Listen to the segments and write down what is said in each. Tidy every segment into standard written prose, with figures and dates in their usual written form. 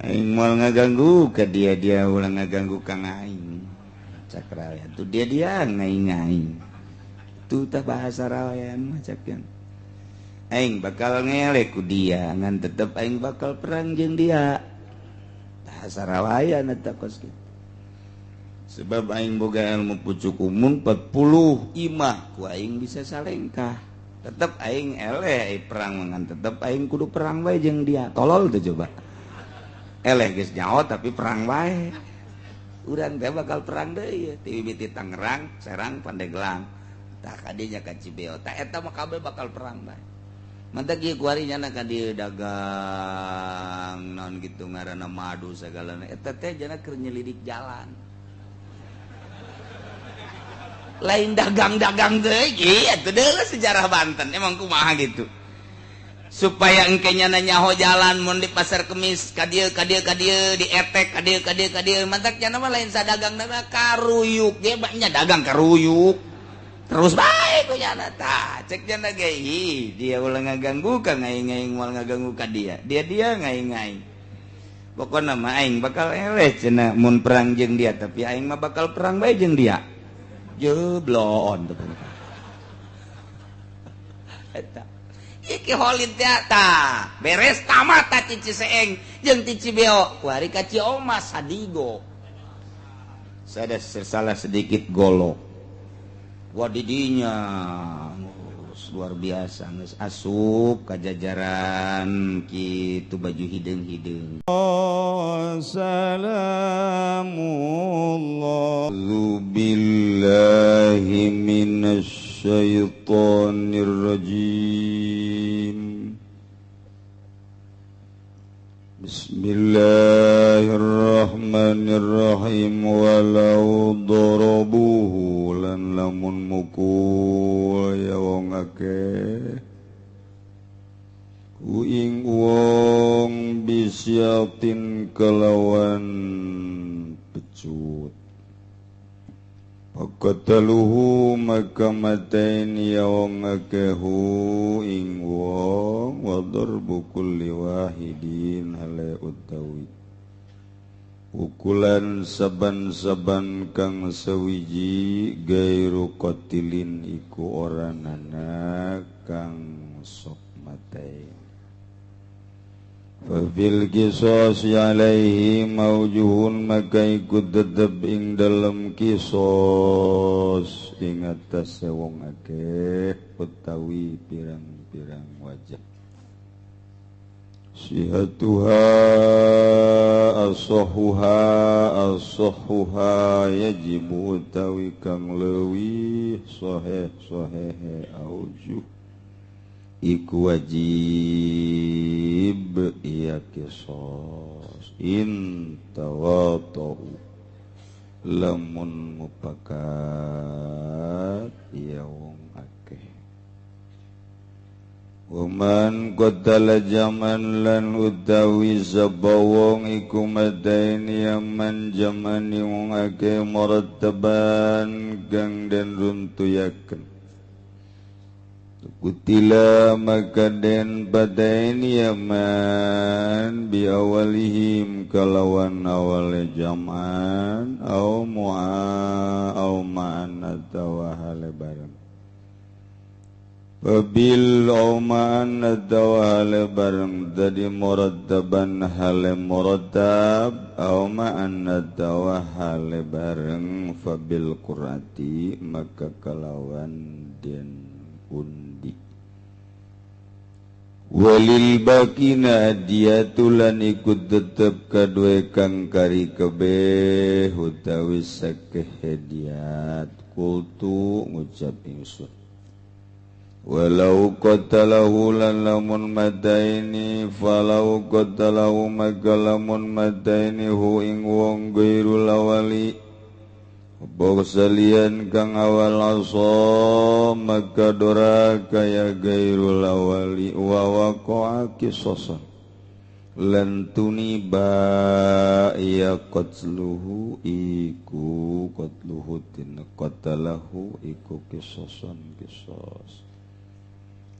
Aing moal ngaganggu ka dia, dia ulah ngaganggu ka aing. Cak rawayan tuh dia dia ngaing aing. Tuh tah bahasa rawayan mah cak yang. Aing bakal ngelek ku dia, ngan tetep aing bakal perang jeung dia. Bahasa rawayan eta kos kitu. Sebab aing boga ilmu pucuk umum 40 imah ku aing bisa salengkah. Tetep aing eleh perang ngan tetep aing kudu perang bae jeung dia. Tolol tuh coba. Eleh geus nyaho tapi perang bae. Urang teh bakal perang deui ti mimiti Tangerang, Serang, Pandeglang. Tah ka dinya ka Cibeo. Tah eta mah kabeh bakal perang bae. Mantak ieu kuari nyana ka dieu dagang naon kitu ngaranna madu sagalana. Eta teh jana keur nyelidik jalan. Lain dagang-dagang deui ieu teh deuleu sejarah Banten emang kumaha gitu. Supaya engke nyana nyaho jalan mun di pasar Kemis ka dieu ka dieu ka dieu di etek ka dieu ka dieu ka dieu mantak nyana mah lain sadagang mah karuyuk ge nya dagang karuyuk terus bae ku nyana tah cek nyana ge dia ulah ngaganggu ka aing aing moal ngaganggu ka dia dia dia ngaing aing pokona mah aing bakal eleh cenah mun perang jeung dia tapi aing mah bakal perang bae jeung dia jeblon teh eta iki holid teh beres tamat ta ti Ciseeng jeung ti Cibeo kuari ka Ciomas sadigo sada salah sedikit golok wah didinya luar biasa geus asup ka jajaran kitu baju hideung-hideung. Salamullah billahi minasyaitonir rajim. Bismillahirrahmanirrahim. Walau darabuhu lan lamun mukul ya wong akeh ku ing wong bisyatin kelawan pecut faqataluhu maka mataini ya wong akeh ing wong wa darbu kulli wahidin hale utawi pukulan saban-saban kang sawiji gairu qatilin iku ora nana kang sok matai. Fafil kisos alaihi maujuhun maka ikut tetep ing dalam kisos ing atase wong akeh utawi pirang-pirang wajah. Sihatuha asohuha asohuha yajibu utawi kang leuwih soheh sohehe aujuh iku wajib iya kisos in tawatau lamun mupakat iya wong akeh. Waman qatala jaman lan utawi sapa wong iku mataini yaman jamani wong akeh murattaban kang den runtuyaken kutila maka den padaini yaman biawalihim kalawan awale jaman au mu'a au ma'an atawa hale bareng Bil oman atawa hale bareng tadi murattaban hale murattab au ma'an atawa hale bareng fabil qur'ati maka kalawan den undi. Walil bakina diyatulan ikut tetep kadue kang kari kebeh utawi sakeh diat kultu ngucap ingsun. Walau qatalahu lan lamun mataini falau qatalahu maka lamun mataini hu ing wong ghairul awali salian kang awal asa maka dora kaya ghairul awali wa waqa'a kisasan lan tuniba ya qatluhu iku qatluhu tin qatalahu iku kisasan kisas.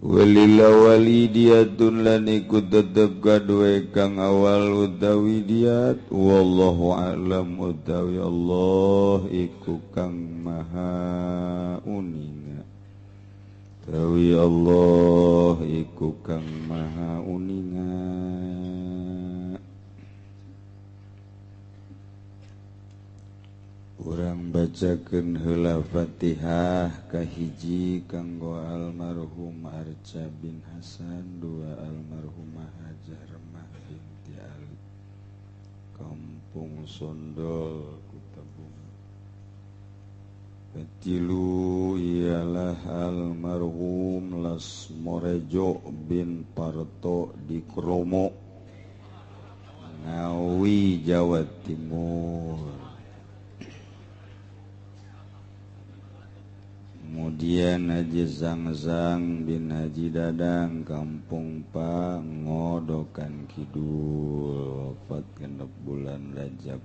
Walil awali diatun lan iku tetep kaduwe kang awal utawi diat wallahu a'lam utawi Allah iku kang maha uninga tawi Allah iku kang maha uninga. Urang bacakeun heula Fatihah kahiji kanggo almarhum Arca bin Hasan, dua almarhumah Hajah Remah binti Ali, Kampung Sondol, Kutabumi. Katilu ialah almarhum Lasmorejo bin Parto di Kromo, Ngawi, Jawa Timur. Kemudian Haji Zangzang bin Haji Dadang, Kampung Pangodokan Kidul, wafat genep bulan Rajab,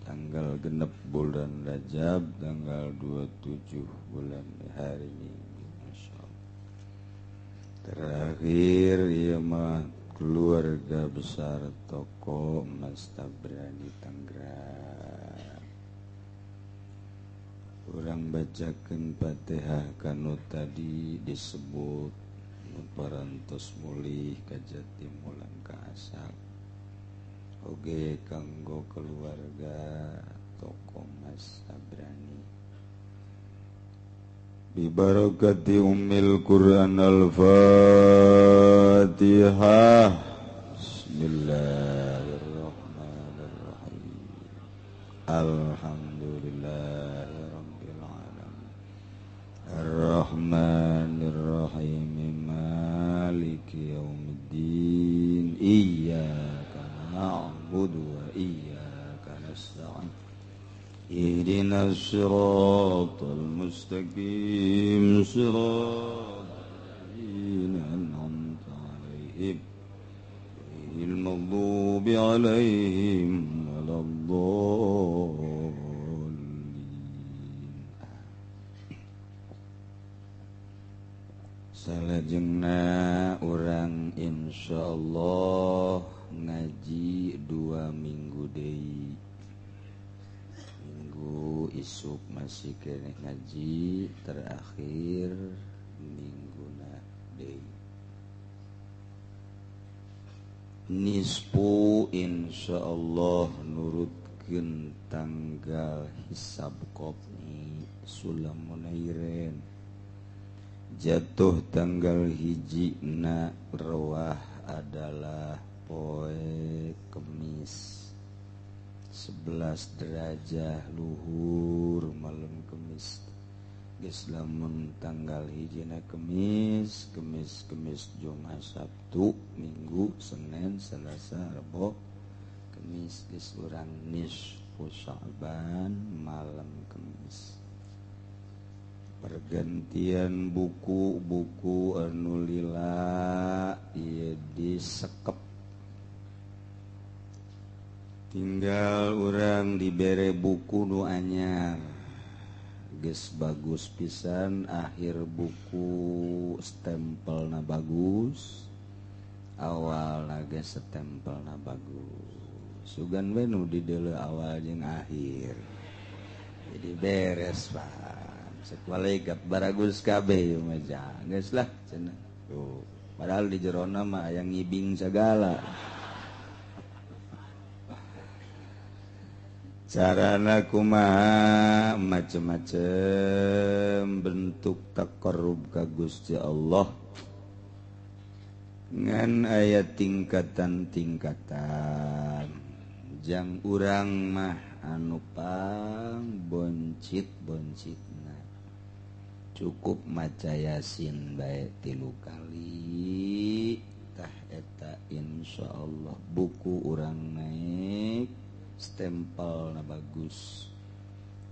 tanggal genep bulan Rajab, tanggal 27 bulan hari Minggu. Masya Allah. Terakhir ia mah keluarga besar toko Mas Tabrani Tangerang. Urang bacakeun Fatihah kanu tadi disebut nu parantos mulih ka jati mulang ka asal. Oge kanggo keluarga toko Mas Tabrani. Bi barakati ummil Quran al-Fatihah. Bismillahirrahmanirrahim. Alhamdulillah Ar-Rahmanir-Rahim Maliki Yaumiddin Iyyaka na'budu wa iyyaka nasta'in Ihdinas siratal mustaqim siratal ladzina an'amta 'alaihim ghairil maghdubi 'alaihim waladdallin. Salajengna urang insyaallah ngaji 2 minggu deui. Minggu isuk masih keneh ngaji, terakhir mingguna deui. Nispu insyaallah nurutkeun tanggal hisab qotni Sulamunairen. Jatuh tanggal hiji na rawah adalah poe Kemis 11 derajah luhur malam Kemis. Geus lamun tanggal hiji na Kemis, Kemis, Kemis, Jumat, Sabtu, Minggu, Senin, Selasa, Rebo, Kemis. Geus urang nisfu Sya'ban malam Kemis. Pergantian buku-buku anu lila ieu disekep, tinggal urang dibere buku nu anyar geus bagus pisan, akhir buku stempelna bagus, awalna ge stempelna bagus, sugan we nu dideuleu awal jeung akhir jadi beres Pak. Sekwalegat baragus kabeh ieu mah geus lah cenah. Tuh, padahal di jerona mah aya ngibing sagala. Carana kumaha macem-macem bentuk taqarrub ka Gusti Allah. Ngan aya tingkatan-tingkatan. Jang urang mah anu pang boncit-boncit. Cukup maca Yasin bae 3 kali tah eta insyaallah buku urang naik stempelna bagus,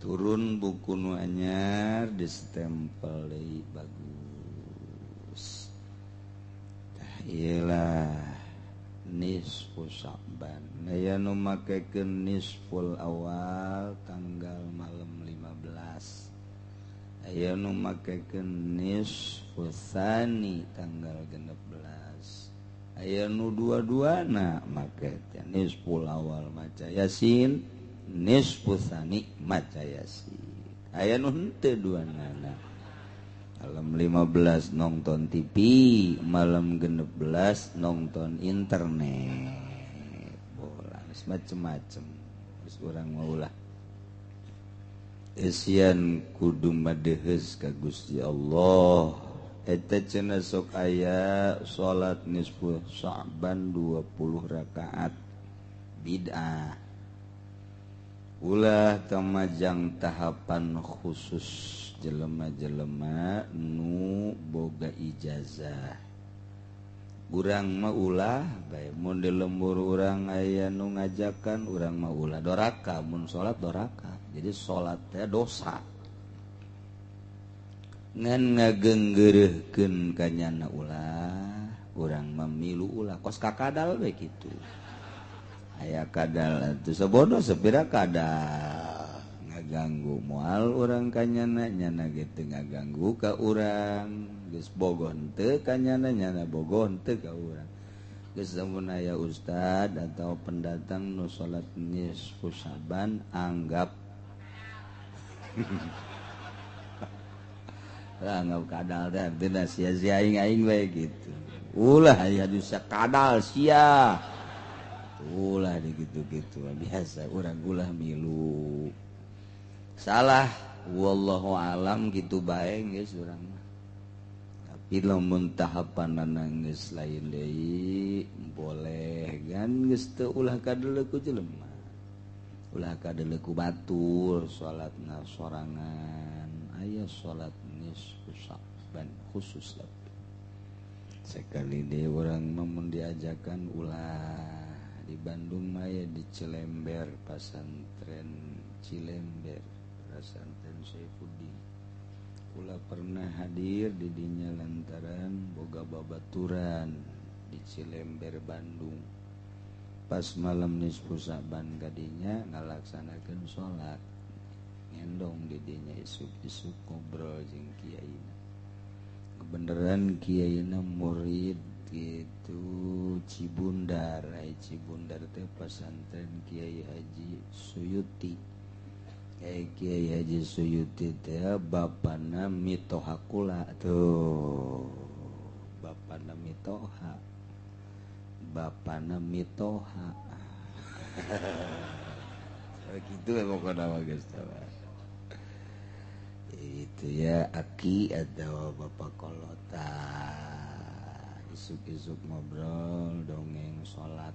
turun buku nu anyar distempel deui bagus. Tah ieu lah nisfu Sya'ban. Aya nu makekeun nisful awal tanggal malam 15. Aya nu makekeun nisfu tsani tanggal 16. Aya nu dua-duana make teh nisful awal maca Yasin, nisfu tsani maca Yasin. Aya nu henteu duanana. Malam 15 nonton TV, malam 16 nonton internet. Bola geus macem-macem. Geus urang mah ulah. Esian kudu madeheus ka Gusti Allah. Eta cenah sok aya salat nisfu Sya'ban 20 rakaat bid'ah. Ulah tamajang tahapan khusus jelema-jelema nu boga ijazah. Urang mah ulah bae mun di lembur urang aya nu ngajakan urang mah ulah doraka, mun salat doraka. Jadi salat teh dosa. Ngan ngagenggereuhkeun ka nyana ulah, urang mah milu ulah kos kakadal we kitu. Aya kadal atuh sabodo sapira kadal. Ngaganggu moal urang ka nyana, nyana ge teu ngaganggu ka urang. Geus bogoh henteu ka nyana, nyana bogoh henteu ka urang. Geus lamun aya ustad atau pendatang nu salat nisfu Sya'ban anggap lah anggap kadal teh artina sia-sia aing-aing we gitu. Ulah aya dosa kadal sia. Ulah di gitu-gitu biasa urang ulah milu. Salah wallahu alam gitu bae geus urang mah. Tapi lamun tahapanana geus lain deui boleh kan geus teu ulah kadeuleu ku jelema. Ulah kadeuleu ku batur salatna sorangan. Aya salat nisfu Sya'ban khusus lah. Sekali deui urang mah mun diajakan ulah. Di Bandung mah ya di Cilember, pasantren Cilember, pesantren Saifuddin. Kula pernah hadir di dinya lantaran boga babaturan di Cilember Bandung. Pas malam nisfu Sya'ban kadinya ngalaksanakeun salat. Ngendong di dinya isuk-isuk ngobrol jeung kiaina. Kebeneran kiaina murid gitu Cibundar, ai Cibundar teh pesantren Kiai Haji Suyuti. Kiai Haji Suyuti teh bapana mitoha kula tuh. Bapana mitoha. Bapana mitoha. Gitu pokokna mah geus tah. Itu ya aki atau bapak kolota. Isuk-isuk ngobrol dongeng salat.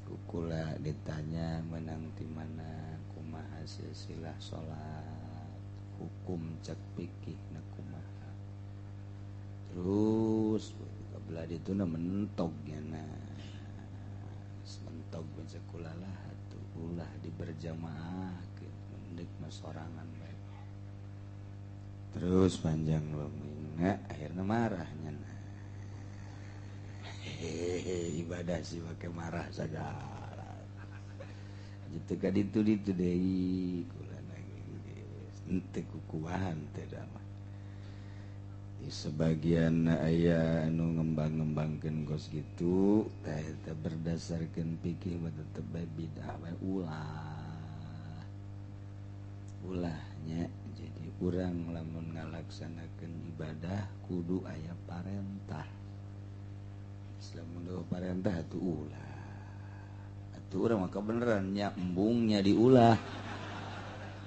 Kukula ditanya menang di mana kumaha silsilah salat, hukum cek fikih na kumaha. Terus kabelah ditu na mentok nya na. Mentok baca kula lah atuh ulah di berjamaah mendek mah sorangan bae. Terus panjang dongengna akhirna marah nya na. Hehehe, ibadah sih pakai marah segala. Gitu ka ditu ditu deui kula geus henteu kukuahan teh da mah. Di sebagian aya anu ngembang-ngembangkeun kos kitu teh eta berdasarkeun fikih mah tetep bae bidah bae ulah. Ulahnya jadi urang lamun ngalaksanakeun ibadah kudu aya parentah. Islam munduh parentah atuh ulah. Atuh urang mah kebeneran nya embungnya diulah.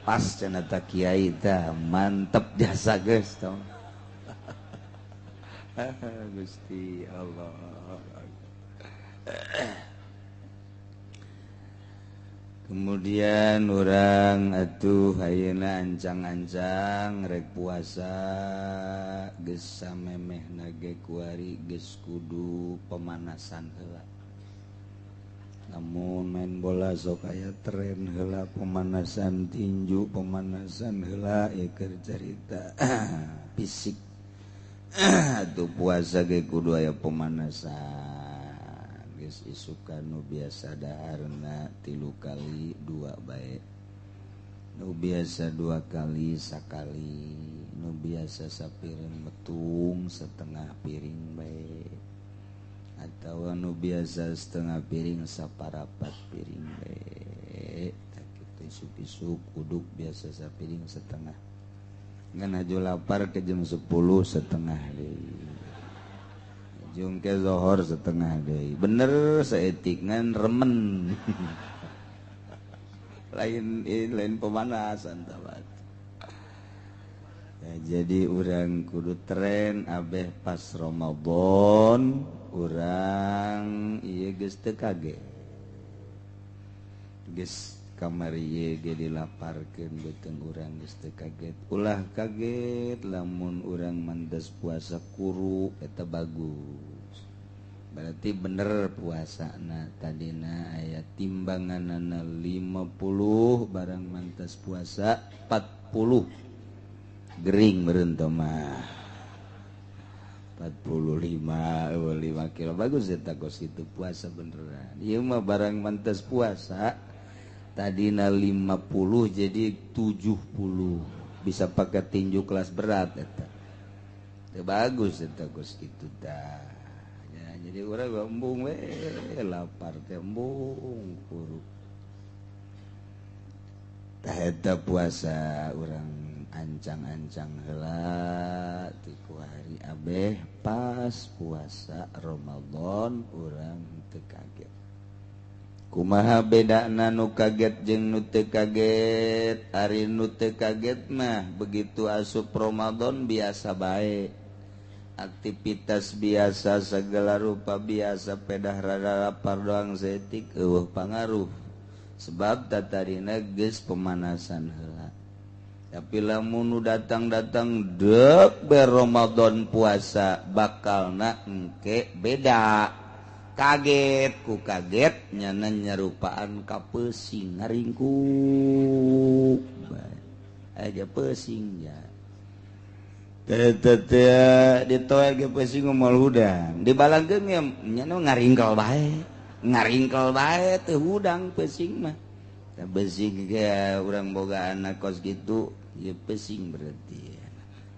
Pas cenah ta kiai tah mantep jasa geus tong. Gusti Allah. Kemudian orang atuh ayeuna ancang-ancang rek puasa geus samemehna ge kuari geus kudu pemanasan heula. Namun main bola sok aya tren heula pemanasan tinju, pemanasan heula ieu keur carita fisik. Atuh puasa ge kudu aya pemanasan. Geus isukan nu biasa daharna 3 kali 2 bae. Nu biasa 2 kali sakali, nu biasa sapiring metung setengah piring bae, atau nu biasa setengah piring saparapat piring bae. Tak kitu isuk-isuk uduk biasa sapiring setengah. Ngan hajo lapar ke jam 10 setengah deui. Jung ke zohor setengah deui. Bener saeutik ngan remen. Lain pemanasan tabat. Ya, jadi urang kudu tren abeh pas Ramadan urang ieu geus teu kaget. Geus kamari ieu ge dilaparkeun beuteung urang geus teu kaget. Ulah kaget lamun urang mandas puasa kuru eta bagus. Berarti bener puasana tadina aya timbanganana 50 barang mantas puasa 40 gering meureun teh mah 45 5 kilo bagus eta kos kitu puasa beneran. Ieu mah barang mantas puasa tadina 50 jadi 70 bisa pakai tinju kelas berat eta. Teu bagus eta kos kitu tah. Jadi urang embung we lapar teh embung kuru. Tah eta puasa urang ancang-ancang heula ti kuari abeh pas puasa Ramadan urang teu kaget. Kumaha bedana nu kaget jeung nu teu kaget? Ari nu teu kaget mah begitu asup Ramadan biasa bae. Aktivitas biasa segala rupa biasa pedah rada lapar doang setik eueuh pangaruh sebab tatarina geus pemanasan heula. Tapi lamun nu datang-datang deuk ber Ramadan puasa bakalna engke beda. Kaget ku kaget nyana nyarupaan ka peusing ngaringkuk bae. Aya peusing nya. Ditoel ge pesing moal hudang dibalangkeun ge nya nu ngaringkel bae teu hudang pesing mah. Tah pesing ge urang boga anak kos kitu ieu pesing berarti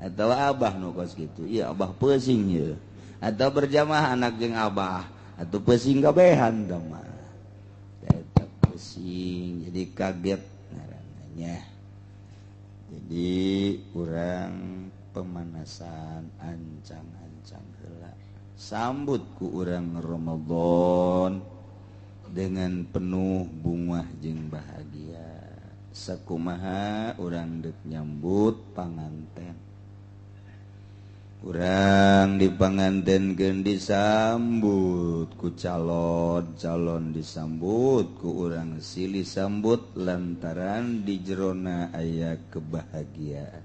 atau abah nu kos kitu ieu abah pesing ieu atau berjamaah anak jeung abah atau pesing kabehan tah mah eta pesing jadi kaget ngaranna nya. Jadi urang pemanasan ancang-ancang heula sambut ku urang Ramadan dengan penuh bungah jeung bahagia. Sakumaha urang deuk nyambut panganten, urang dipangantenkeun disambut ku calon, calon disambut ku urang silih sambut lantaran di jerona aya kebahagiaan,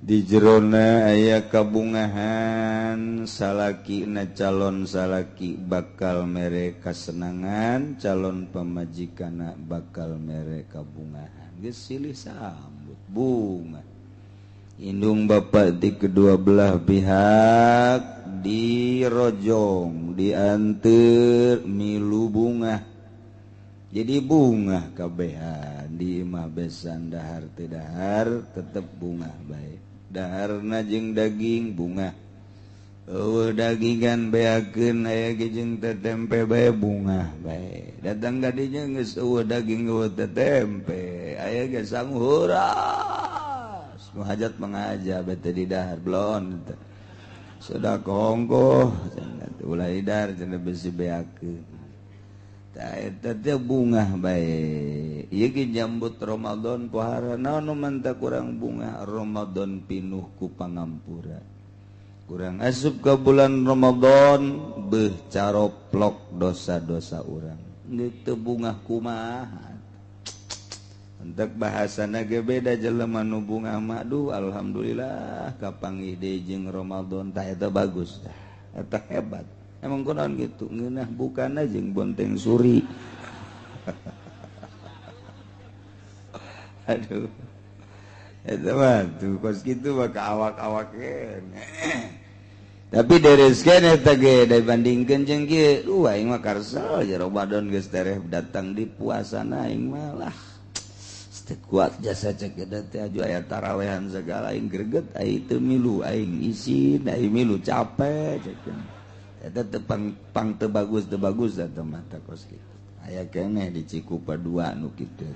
di jerona aya kabungahan. Salaki na calon salaki bakal mere kasenangan, calon pamajikana bakal mere kabungahan. Geus silih sambut bunga indung bapak di kedua belah pihak dirojong dianteur milu bunga. Jadi bunga kabehan di imah besan dahar teu dahar tetep bunga bae. Daharna jeung daging bunga. Eueuh dagingan beakeun aya ge jeung teh tempe bae bunga bae. Datang ka dinya geus eueuh daging eueuh teh tempe aya ge sanghuras. Nu hajat mengaja bete di dahar belon teh. Sedekah ongkoh cenah ulah didahar cenah besi beakeun. Tah eta teh bungah bae. Ieu ge nyambut Ramadan pohara naon nu mantah kurang bungah Ramadan pinuh ku pangampura. Kurang asup ka bulan Ramadan beuh caroplok dosa-dosa urang. Geus teu bungah kumaha. Entek bahasana ge beda jelema nu bungah mah duh alhamdulillah kapanggih deui jeung Ramadan tah eta bagus tah. Eta hebat. Emang kunaon gitu ngeunah bukana jeung bonteng suri. Aduh. Eta mah tuh kos kitu mah ka awak-awak keneh. Tapi dereskeun eta ge dibandingkeun jeung kieu, duh aing mah karsel ja Ramadan geus tereh datang di puasana aing mah lah. Geus teu kuat jasa cek eta teh aju aya tarawehan segala aing greget, aing teu milu, aing isin, aing milu capek cek. Eta teu pang, pang teu bagus eta mah teh kos kitu. Aya keneh di Cikupa 2 nu kitu.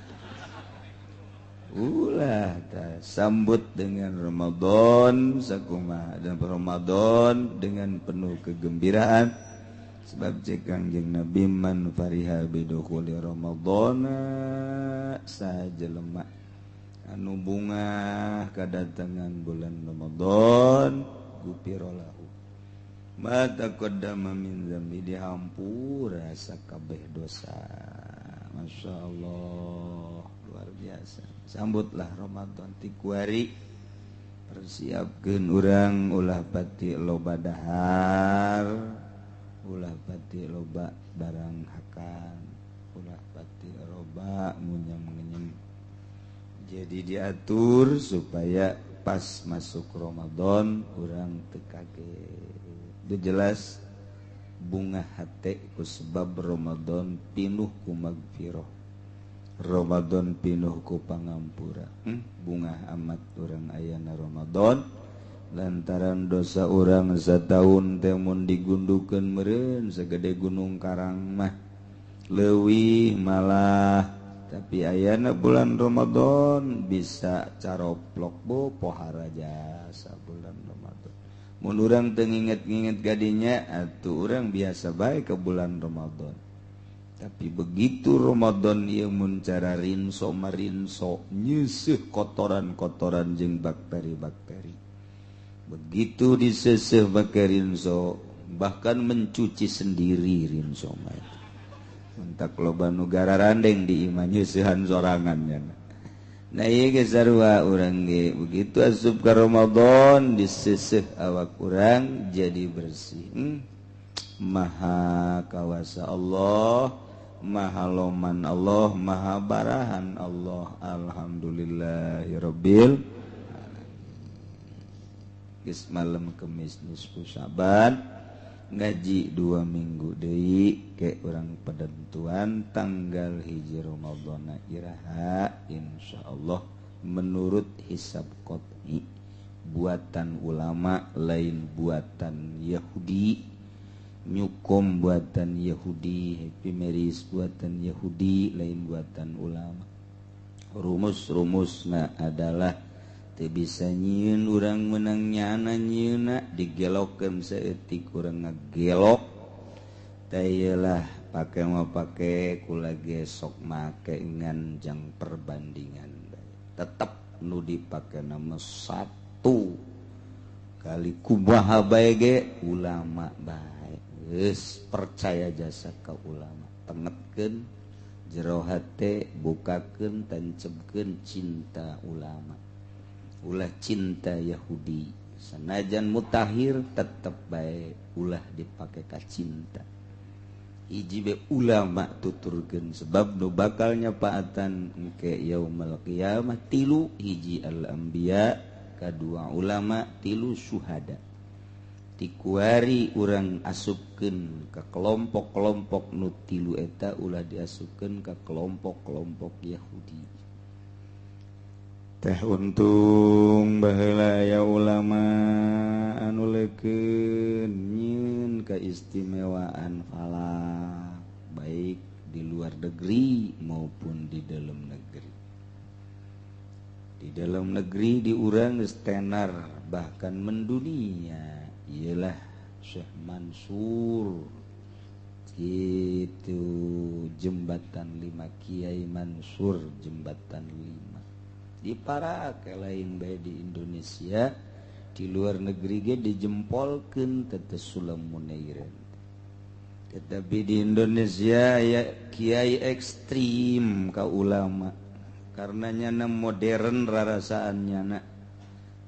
Ulah tah, sambut dengan Ramadan sakumaha dan Ramadan dengan penuh kegembiraan, sebab cek Kangjeng Nabi man fariha bidukhuli Ramadana, saha jelema anu bungah kadatangan bulan Ramadan, gufira lahu ma taqaddama min dzambi, dihampura sakabeh dosa. Masya Allah, luar biasa. Sambutlah Ramadan ti kuari, persiapkeun urang ulah pati loba dahar, ulah pati loba barang hakan, ulah pati loba ngunyam-ngenyem. Jadi diatur supaya pas masuk Ramadan urang teu kaget. Itu jelas bunga hate ku sebab Ramadan pinuh ku magfirah, Ramadan pinuh ku pangampura. Bunga amat urang ayana Ramadan lantaran dosa urang sataun teh mun digundukeun meureun sagede gunung karang mah leuwih malah, tapi ayana bulan Ramadan bisa caroplok bo pohara jasa bulan Ramadan. Mun urang teu nginget-nginget gadinya atuh urang biasa bae ke bulan Ramadan. Tapi begitu Ramadan ieu mun cara rinso marinso nyeuseuh kotoran-kotoran jeung bakteri-bakteri. Begitu diseuseuh make rinso, bahkan mencuci sendiri rinso mah itu. Mentak loba nu gararandeng di imah nyeusehan sorangan nya. Nah ieu ge sarua urang ge begitu asup ka Ramadan diseuseuh awak urang jadi bersih. Maha kawasa Allah, maha loman Allah, maha barahan Allah. Alhamdulillahirabbil alamin. Geus malam Kemis nisfu Syaban, ngaji 2 minggu deui ke urang penentuan tanggal 1 Ramadhan iraha insyaallah menurut hisab qot'i buatan ulama lain buatan Yahudi, nyukom buatan Yahudi, Happy Marriage buatan Yahudi lain buatan ulama. Rumus-rumusna adalah teu bisa nyieun urang menang nyana nyieuna digelokkeun saeutik urang ngagelok teh lah pake mah pake kula ge sok make ngan jang perbandingan bae. Tetep nu dipake nama satu kali kumaha bae ge ulama bae. Geus percaya jasa ka ulama, tengetkeun jero hate, bukakeun tancebkeun cinta ulama, ulah cinta Yahudi. Sanajan mutahir tetep bae ulah dipake ka cinta. Hiji be ulama tuturkeun sebab nu bakal nyapaatan engke yaumul qiyamah tilu, hiji al-anbiya, kadua ulama, tilu syuhada. Tikuari urang asupkeun ka kelompok-kelompok nu tilu eta, ulah diasupkeun ka kelompok-kelompok Yahudi. Teh untung baheula aya ulama anu leukeun nyieun keistimewaan falak baik di luar negeri maupun di dalam negeri. Di dalam negeri di urang geus tenar bahkan mendunia ialah Syekh Mansur gitu, jembatan 5 Kiai Mansur jembatan 5 di para lain bae di Indonesia, di luar negeri ge dijempolkeun teh Sulam Munairin. Tetapi di Indonesia ya kiai ekstrim ka ulama karena nyana modern rarasaan nyana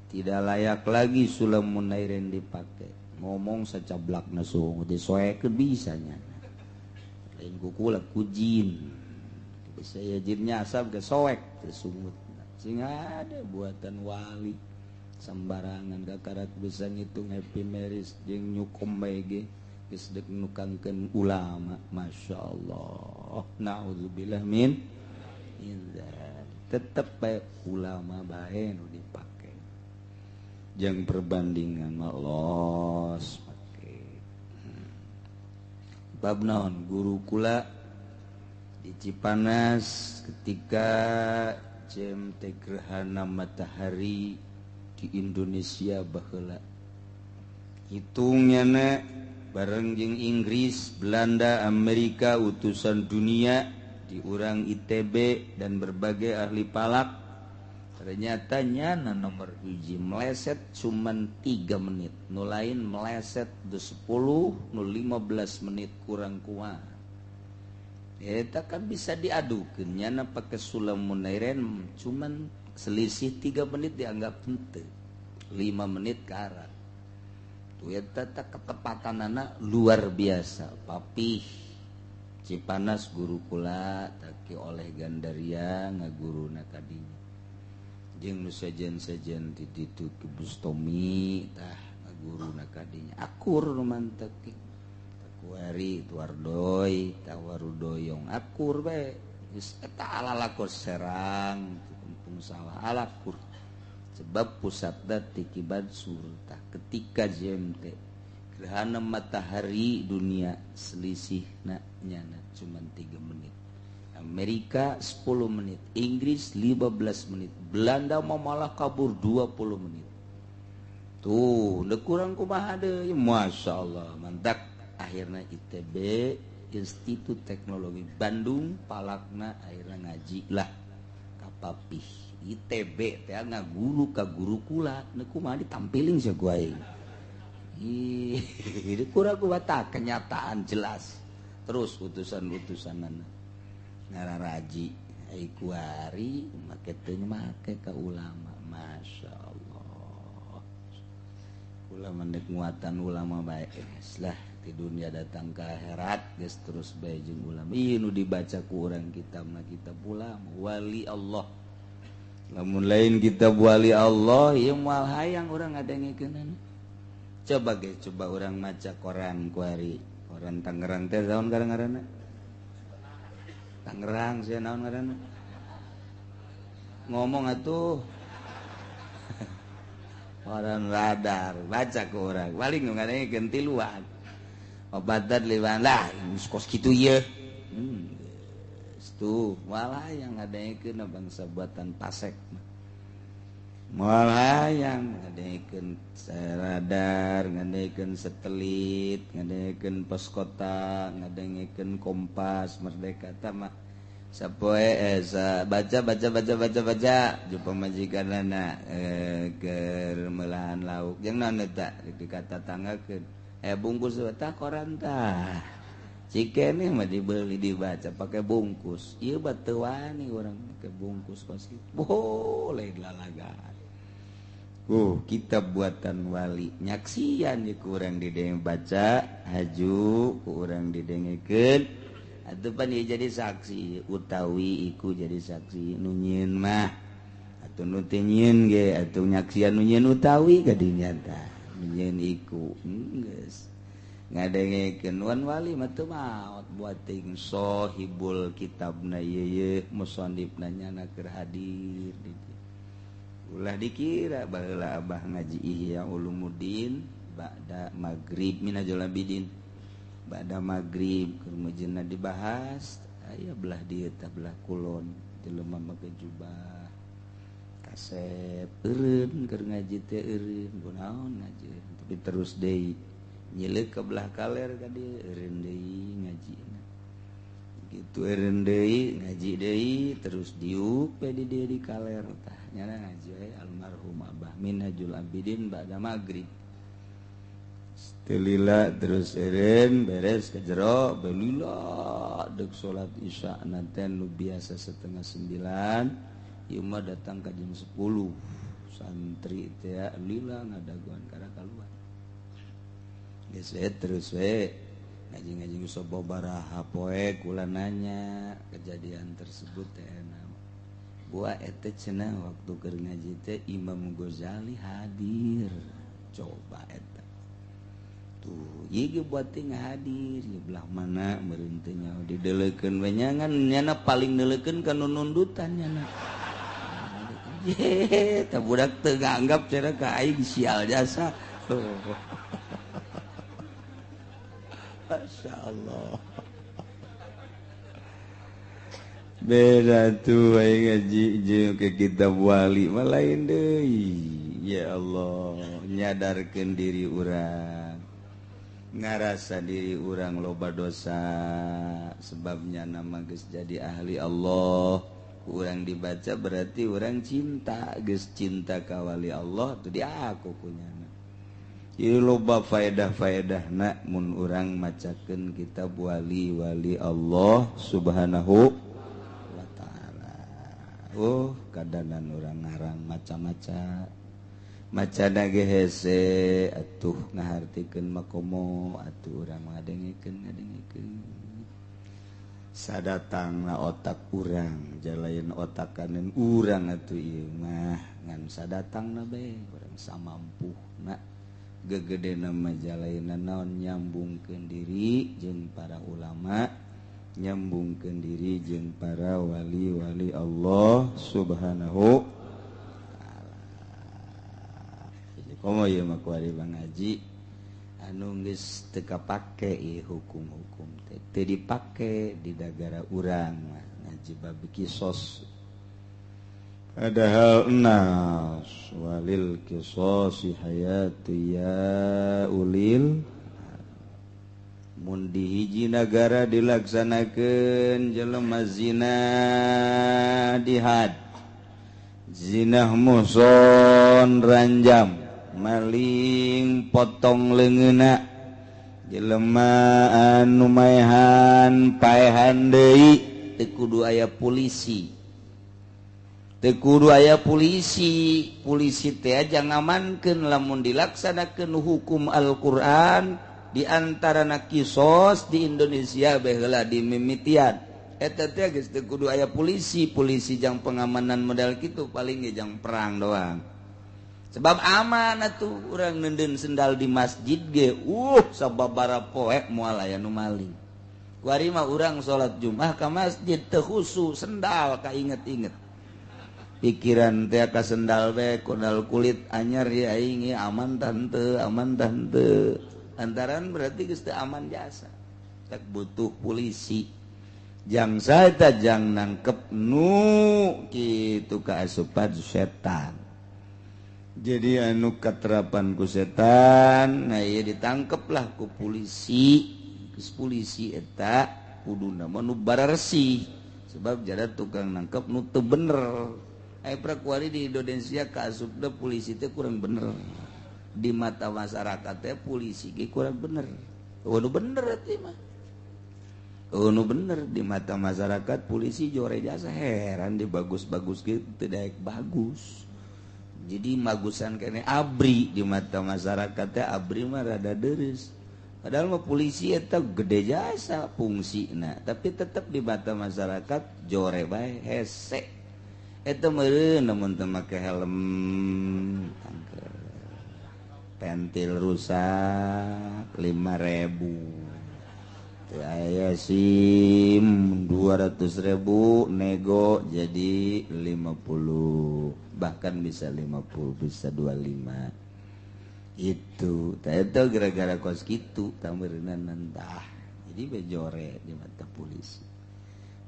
tidak layak lagi Sulam Munairin dipakai. Ngomong sacablakna sungut disoekeun bisa nyana. Lain ku kula ku jin. Bisa ya jinnya asap ge soek teh sungut. Sing ada buatan wali sembarangan kakarak bisa ngitung happy marriage jeung nyukom bae ge geus deuk nukangkeun ulama. Masya Allah, naudzubillah min dzalik. Tetep bae ulama bae nu dipake. Jeung perbandingan mah los pake. Bab naon guru kula di Cipanas ketika JMT gerhana matahari di Indonesia baheula. Hitungnya na bareng jeung Inggris, Belanda, Amerika, utusan dunia di urang ITB dan berbagai ahli palak. Ternyata nyana nomor hiji meleset cuman 3 menit, nu lain meleset de 10, nu 15 menit kurang kuat. Eta kan bisa diadukeun nyana pake sulam munairen cuman selisih 3 menit dianggap henteu, 5 menit ke arah. Tuh eta ketepatanana luar biasa. Papih Cipanas guru kula taki oleh Gandaria ngaguruna kadinya. Jeung nu sejen-sejen di ditu Ki Bustomi tah ngaguruna kadinya. Akur nu mantep ki. Kuari tuardoy tawarudoyong akur bae. Geus eta alalakor Serang kampung sawah alakur. Sebab pusatna ti Ki Bansur tah ketika JMT gerhana matahari dunia selisihna nyana cuman 3 menit. Amerika 10 menit, Inggris 15 menit, Belanda mau malah kabur 20 menit. Tuh, udah kurang kumaha deui. Masya Allah, mantap. Akhirnya ITB, Institut Teknologi Bandung, palakna akhirnya ngaji lah kapapih. ITB teh ngaguru ka guru kula, nu kumaha ditampiling sia ku aing. Ih, kurang kumaha kenyataan jelas. Terus utusan-utusanana ngararaji ai kuari make teu make ka ulama. Masya Allah. Ulama nek nguatan ulama bae lah di dunia datang ke akhirat geus terus bae jeung ulama. Ieu nu dibaca ku urang kitab mah kitab ulama wali Allah. Lamun lain kitab wali Allah ieu moal hayang urang ngadengekeunana. Coba ge coba urang maca koran kuari. Koran Tangerang teh naon ngaranna? Tangerang sia naon ngaranna? Ngomong atuh. Koran Radar baca ku urang. Paling nu ngadengekeun tiluan. Obatan liwan lah kos kitu ieu. Tuh malah yang ngadengekeun bangsa buatan pasek. Malah yang ngadengekeun radar, ngadengekeun satelit, ngadengekeun pos kota, ngadengekeun Kompas, Merdeka tah mah sapoe baca baca baca baca baca jumpa majikanana keur meulahan lauk jeung naon eta dikata tanggakeun bungkus tah koran tah cikene mah dibeli dibaca pakai bungkus ieu mah teu wani urang pakai bungkus kos kitu boleh lalagan. Kitab buatan wali nyaksian ye ku urang didenge baca haju ku urang didengekeun atuh pan ieu jadi saksi utawi iku jadi saksi nu nyieun mah atuh nu teu nyieun ge atuh nyaksian nu nyieun utawi kadinya tah nu nyieun iku geus ngadengekeun wan wali mah teu maot buat ting sohibul kitabna ieu ye musannifna nyana keur hadir di dieu. Ulah dikira baheula abah ngaji Ihya Ulumuddin ba'da maghrib minajul abidin ba'da maghrib keur meujeunna dibahas aya belah dieu tah belah kulon jelema make jubah kasep eureun keur ngaji teh eureun kunaon ngaji tapi terus deui nyileuk ke belah kaler ka dieu eureun deui ngajina gitu eureun deui ngaji deui terus diuk we di dieu di kaler tah nyana ngaji we almarhum Abah Minhajul Abidin ba'da maghrib telila terus eureun beres ke jero belila deuk salat isya nanten nu biasa 8:30 ieu mah datang ka jam 10 santri teh lila ngadaguan kana kaluar geus we terus we ngaji-ngaji sababaraha poe kula nanya kejadian tersebut teh buah eta cenah waktu keur ngaji teh Imam Ghazali hadir coba eta tuh ieu ge buat teh hadir di belah mana meureun teh nyaho dideulekeun we nyangan nyana paling deuleukeun ka nu nundutan nyana. Ye, tah budak teu nganggap cenah ka aing sial jasa. Masya Allah. Beda tuh aing ngaji jeung ke kitab wali mah lain deui. Ya Allah, nyadarkeun diri urang. Ngarasa diri urang loba dosa sebabnya nama geus jadi ahli Allah. Urang dibaca berarti urang cinta, geus cinta ka wali Allah tuh diaku kunyana. Jadi loba faedah-faedahna mun urang macakeun kitab wali-wali Allah Subhanahu wa taala. Oh, kadanan urang ngarang maca-maca. Macana ge hese atuh ngahartikeun makomo atuh urang ngadengekeun. Sadatangna otak urang jalain otak kanan urang atuh ieu mah ngan sadatangna bae urang samampuhna gegedena mah jalaina naon nyambungkeun diri jeung para ulama, nyambungkeun diri jeung para wali-wali Allah Subhanahu wa taala. Jadi komo ieu mah kuari ngaji anu geus teu kapake ieu hukum-hukum teh teu dipake di nagara urang mah ngaji bab kisos. Padahal nas walil kisosi hayatu ya ulil. Mun di hiji nagara dilaksanakeun jelema zina dihad, zinah muhson ranjam, maling potong leungeunna, jelema anu maehan paehan deui, teu kudu aya polisi. Teu kudu aya polisi, polisi teh aja ngamankeun lamun dilaksanakeun hukum Al-Qur'an di antarana kisos di Indonesia baheula di mimitian. Eta teh geus teu kudu aya polisi, polisi jang pengamanan model kitu paling ge jang perang doang. Sebab aman atuh urang neundeun sendal di masjid ge sababara poe moal aya nu maling. Kuari mah urang salat Jumat ka masjid teu khusu sendal kainget-inget. Pikiran teh ka sendal bae kondal kulit anyar ya aing aman tante, aman tante. Antaran berarti geus teu aman jasa. Tak butuh polisi. Jang saeta jang nangkep nu kitu kaasupan setan. Jadi anu katerapan ku setan, nah ieu ditangkeplah ku polisi. Geus polisi eta kuduna mah nu bararesih sebab jada tukang nangkep nu teu bener. Ai prakuari di Indonesia kaasupna polisi teh kurang bener. Di mata masyarakat teh polisi ge kurang bener. Nu bener teh mah. Nu bener di mata masyarakat polisi jore jasa heran di bagus-bagus ge teu daek bagus. Jadi magusan kene abri di mata masyarakat teh abri mah rada deureuh. Padahal mah polisi eta gede jasa fungsina, tapi tetep di mata masyarakat jore bae hese. Eta meureun lamun teu make helm tangke. Pentil rusak 5.000. Teu aya SIM 200.000 nego jadi 50, bahkan bisa 50, bisa 25. Itu tah eta gara-gara kos kitu tameureunna tah. Jadi bejore di mata polisi.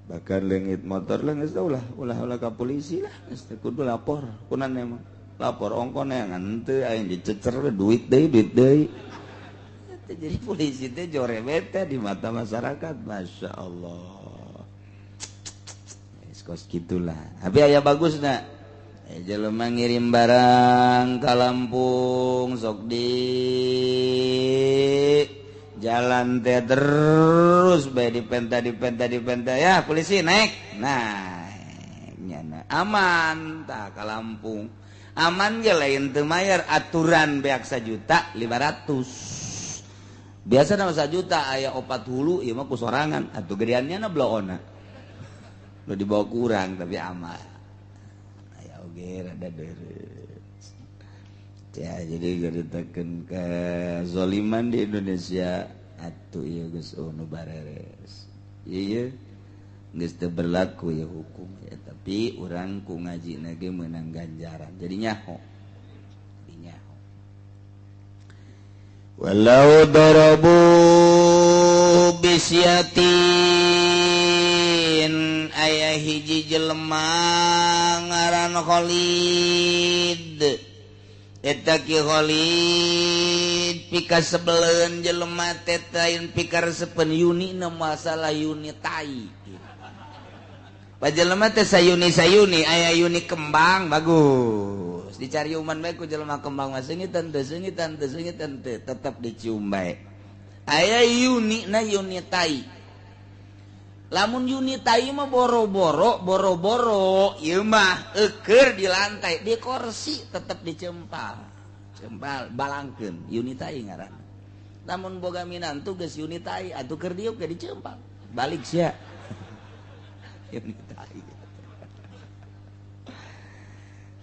Bahkan leungit motor lah geus ulah ulah ka polisi lah geus teu kudu lapor kunan emang lapor ongkon yang henteu aing dicecer duit deui jadi polisi teh jore bete di mata masyarakat. Masya Allah kos gitulah. Tapi aya bagusna jelema ngirim barang ka Lampung sok di jalan teh terus bae dipenta ya polisi naik nah nyana aman tah ka Lampung aman ge lain teu mayar aturan beak 1.500.000 biasa nama 1 juta aya 4 hulu ieu mah ku sorangan atuh gedeannya na bloona nu dibawa kurang tapi aman aya oge rada deres ya. Jadi nyaritakeun kezaliman di Indonesia atuh ieu geus nu bareres ieu Geus teu berlaku ya hukum ya, tapi urang ku ngajina ge meunang ganjaran. Jadi nyaho. Jadi nyaho. Walau darabu bisyatin aya hiji jelema ngaran Khalid. Eta Ki Khalid pika sebeleun jelema teh lain pika resepeun yuni na masalah yuni tai. Pajelema teh sayuni-sayuni aya yuni kembang bagus. Dicari uman bae ku jelema kembang mah seungitan teu seungitan teu seungitan teu tetep dicium bae. Aya yuni na yuni tai. Lamun yuni tai mah boro-boro boro-boro ieu mah eueur di lantai di kursi tetep dicempal. Cempal balangkeun yuni tai ngaranna. Lamun boga minantu geus yuni tai atuh keur diuk ge dicempal. Balik sia.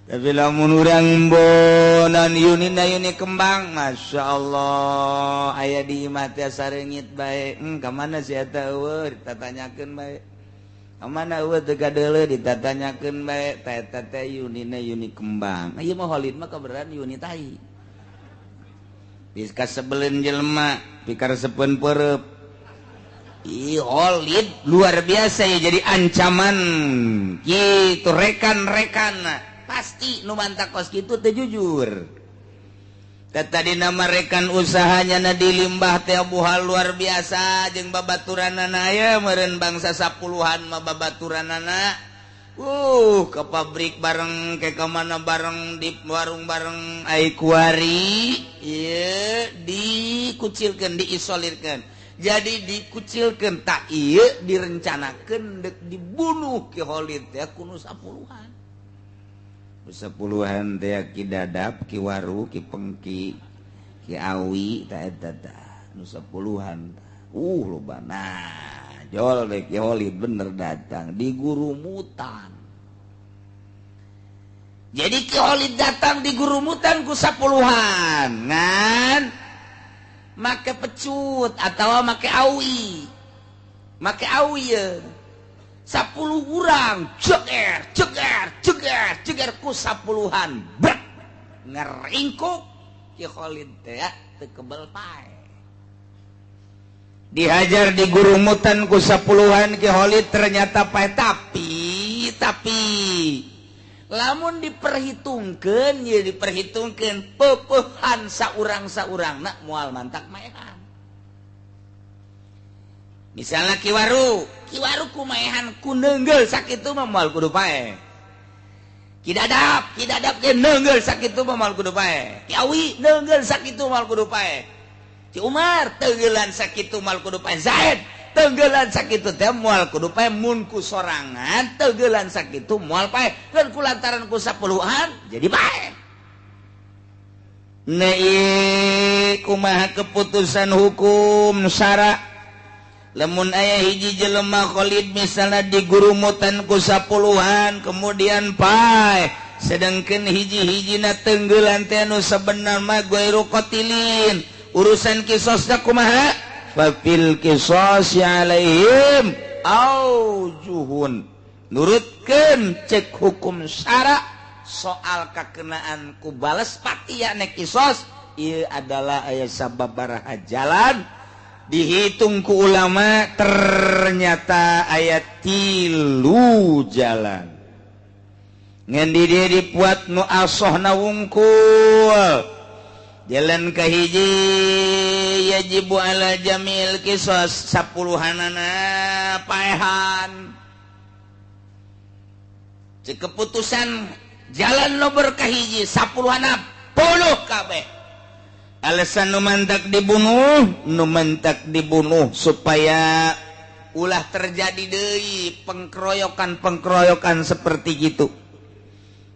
Tapi lamun urang bonan yuni na yuni kembang, masya Allah, aya di imah teh sareungit bae. Ka mana si eta eueuh ditatanyakeun bae. Ka mana eueuh teu kadeuleu ditatanyakeun bae. Ta eta teh yuni na yuni kembang. Ieu mah Khalid mah kabeneran yuni tai. Geus kasebeleun jelema, pikaresepeun peureub. Ih, Khalid luar biasa ya, jadi ancaman gitu rekan-rekan pasti nu mantak kos kitu teu jujur. Tadi nama rekan usahanya na dilimbah teh buhal luar biasa jeung babaturanana aya meureun bangsa sapuluhan mah babaturanana. Ke pabrik bareng ke mana bareng di warung bareng ai kuari ieu dikucilkeun diisolirkeun. Jadi dikucilkan tak iya direncanakan dek dibunuh Ki Khalid teh kuno sapuluhan. Sapuluhan teh Ki Dadap, Ki Waru, Ki Pengki, Ki Awi ta eta tah nu sapuluhan. Loba. Nah, jol deh Ki Khalid bener datang di gurumutan. Jadi Ki Khalid datang di gurumutan ku sapuluhan. Ngan make pecut atau make awi ya 10 urang ceger ceger ceger ceger ku 10-an brek ngeringkuk Ki Khalid teh teu kebel pae dihajar di gurumutan ku 10-an Ki Khalid ternyata pae tapi lamun diperhitungkeun ye diperhitungkeun peupehan saurang-saurangna moal mantak maehan. Misalna Ki Waru ku maehan ku neunggel sakitu mah moal kudu paeh. Ki Dadap ge neunggel sakitu mah moal kudu paeh. Ki Awi neunggel sakitu moal kudu paeh. Ki Umar teunggelan sakitu moal kudu paeh. Zaid tenggelan sakitu teh moal kudu pae mun ku sorangan tenggelan sakitu moal pae dan ku lantaran ku sapuluhan jadi pae. Nei kumaha keputusan hukum syara lamun aya hiji jelema Khalid misalna digurumutan ku sapuluhan kemudian pae sedangkan hiji-hijina tenggelan teh anu sabenerna mah ghairu qatilin urusan kisosna kumaha? Fafil qisasi alaihim aujuhun nurutkeun cek hukum syara soal kakenaan ku bales patia nek kisos ieu adalah aya sababaraha jalan dihitung ku ulama ternyata aya 3 jalan ngan di dieu dipuat nu asohna wungkul. Jalan kahiji yajibu ala jamil kisos sapuluhanana paehan. Cek keputusan jalan nomor kahiji sapuluhana puluh kabeh. Alasan nu mantak dibunuh supaya ulah terjadi deui pengkeroyokan-pengkeroyokan seperti gitu.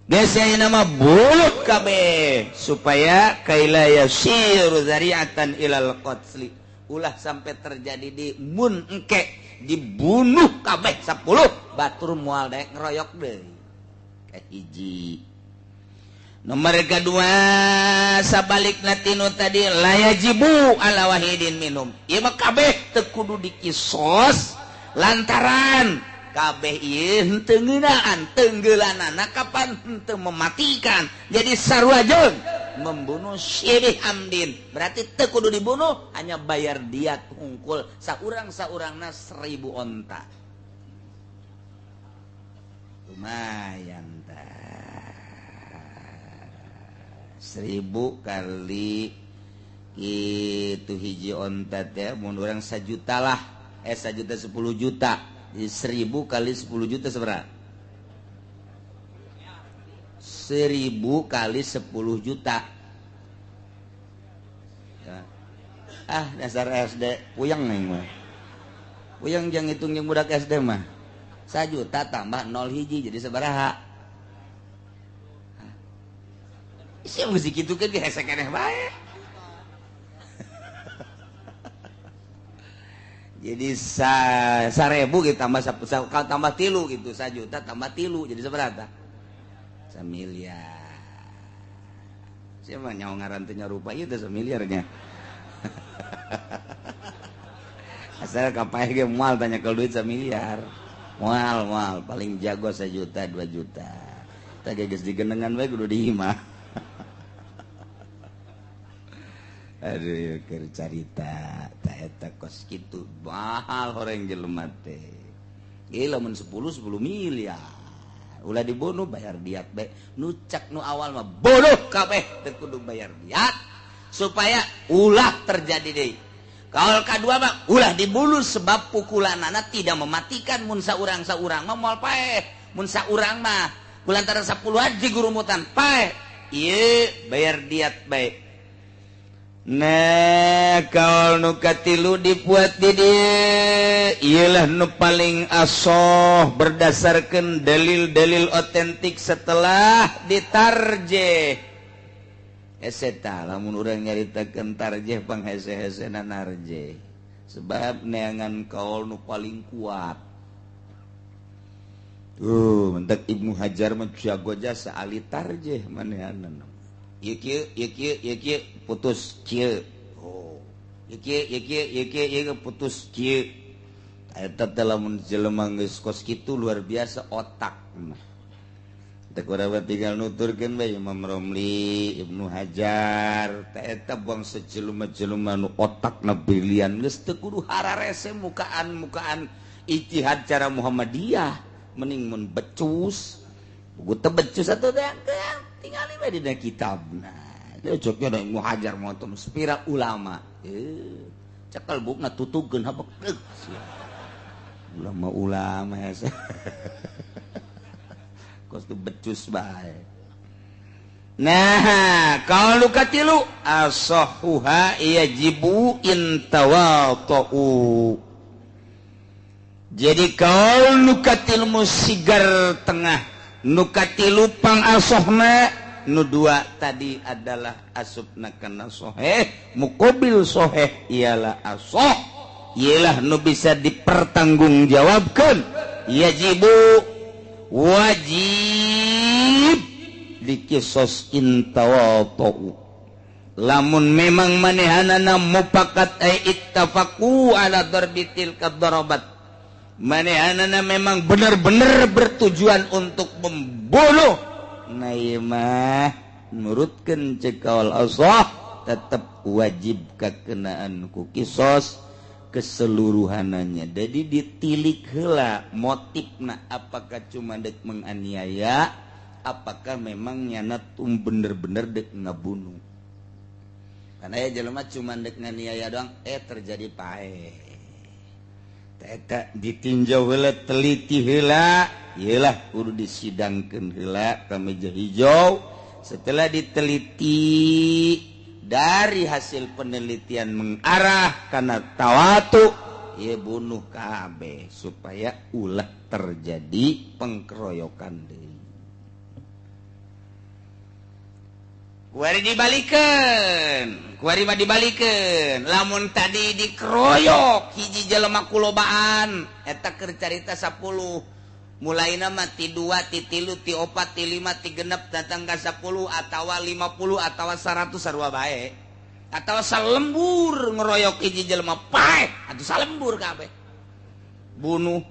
Geus nama bulut kabeh supaya kaila yasiru zari'atan ilal qatli ulah sampai terjadi di mun engke dibunuh kabeh 10 batur moal daek ngeroyok deui. Kahiji. Nomor kedua sabalikna tinu tadi la yajibu ala wahidin minum. Ieu mah kabeh teu kudu dikisos lantaran Kabeh ieu henteu ngeunaan tenggelanana kapan henteu mematikan. Jadi sarua jeung membunuh syibih amdin. Berarti teu kudu dibunuh, hanya bayar diat hungkul saurang-saurangna 1000 onta. Lumayan tah. 1000 kali itu hiji onta teh mun urang 1 juta lah. 1 juta 10 juta. Jadi 1000 kali 10 juta seberapa? 1000 kali 10 juta. Ya. Ah, dasar SD puyeng nih mah. Puyeng jeung hitung jeung budak SD mah. 1 juta tambah 0 hiji jadi sabaraha? Sia musik kitu kan hese keneh bae. Jadi 1000 gitu tambah tambah tilu gitu, 1 juta tambah tilu jadi sabaraha? 1 miliar. Siapa nyawa ngaran teh nyarupa ieu teh 1 miliarnya. Asal kapaeh ge moal tanya ke duit 1 miliar. Moal moal paling jago 1 juta 2 juta. Tah geus digenengan bae kudu diimah. Aduh keur carita ta eta kos kitu mahal horeng jelema teh. Ieu lamun 10 miliar. Ulah dibunuh bayar diat bae. Nu cek nu awal mah bunuh kabeh teu kudu bayar diat supaya ulah terjadi deui. Kaul kadua mah ulah dibunuh sebab pukulanana tidak mematikan mun saurang-saurang mah moal paeh. Mun saurang mah kulantaran 10 haji gurumutan paeh. Ieu bayar diat bae. Nah, kaul nu katilu dibuat di dieu ieulah nu paling asoh berdasarkan dalil-dalil otentik setelah ditarjeh. Hese tah lamun urang nyaritakeun tarjeh panghese-hesena narjeh. Sebab neangan kaul nu paling kuat. Tuh, mentak Ibnu Hajar mah jago jasa ahli tarjeh manehanna. Ieu kieu, ieu kieu, ieu kieu putus kieu. Oh. Ieu kieu, ieu kieu, ieu kieu, ieu putus kieu. Eta teh lamun jelema geus kos kitu luar biasa otak mah. Teh urang tinggal nuturkeun bae Imam Romli, Ibnu Hajar, teh eta bangsa jelema-jelema nu otakna brilian geus teu kudu hararese mukaan-mukaan ijtihad cara Muhammadiyah, mending mun becus. Buku teu becus atuh teh tingali bae dina kitabna. Cocoknya da Ibnu Hajar motom sepira ulama. Cekal bukna tutugeun habek deuk. Ulama-ulama hese. Kos tu becus bae. Nah, kalau katilu asahuha yajibu intawata'u. Jadi kalau nukatil musigar tengah nukatilu pang asohna nu dua tadi adalah asupna kana soheh muqabil soheh ialah asoh ialah nu bisa dipertanggungjawabkan yajibu wajib dikisos intawata'u lamun memang manehanana mufakat ay ittafaqu ala darbitil kadarabat manehanana memang benar-benar bertujuan untuk membunuh nah ieu mah nurutkeun ceuk kaul Allah tetep wajib kakenaan ku kisos keseluruhananya. Jadi ditilik heula motifna apakah cuma dek menganiaya apakah memang nyana tum bener-bener dek ngabunuh. Karena ya jelema cuma dek nganiaya doang terjadi paeh. Eta ditinjau heula teliti heula ieulah kudu disidangkeun heula ka meja hijau. Setelah diteliti dari hasil penelitian mengarah karena tawatu ieu bunuh kabeh supaya ulah terjadi pengkeroyokan deui. Kuari dibalikeun, kuari mah dibalikeun. Lamun tadi dikeroyok hiji jelema kulobaan eta keur carita 10. Mulaina mah ti 2, ti 3, ti 4, ti 5, ti 6 datang ka 10 atawa 50 atawa 100 sarua bae. Atawa salembur ngeroyok hiji jelema paeh atuh salembur kabeh. Bunuh.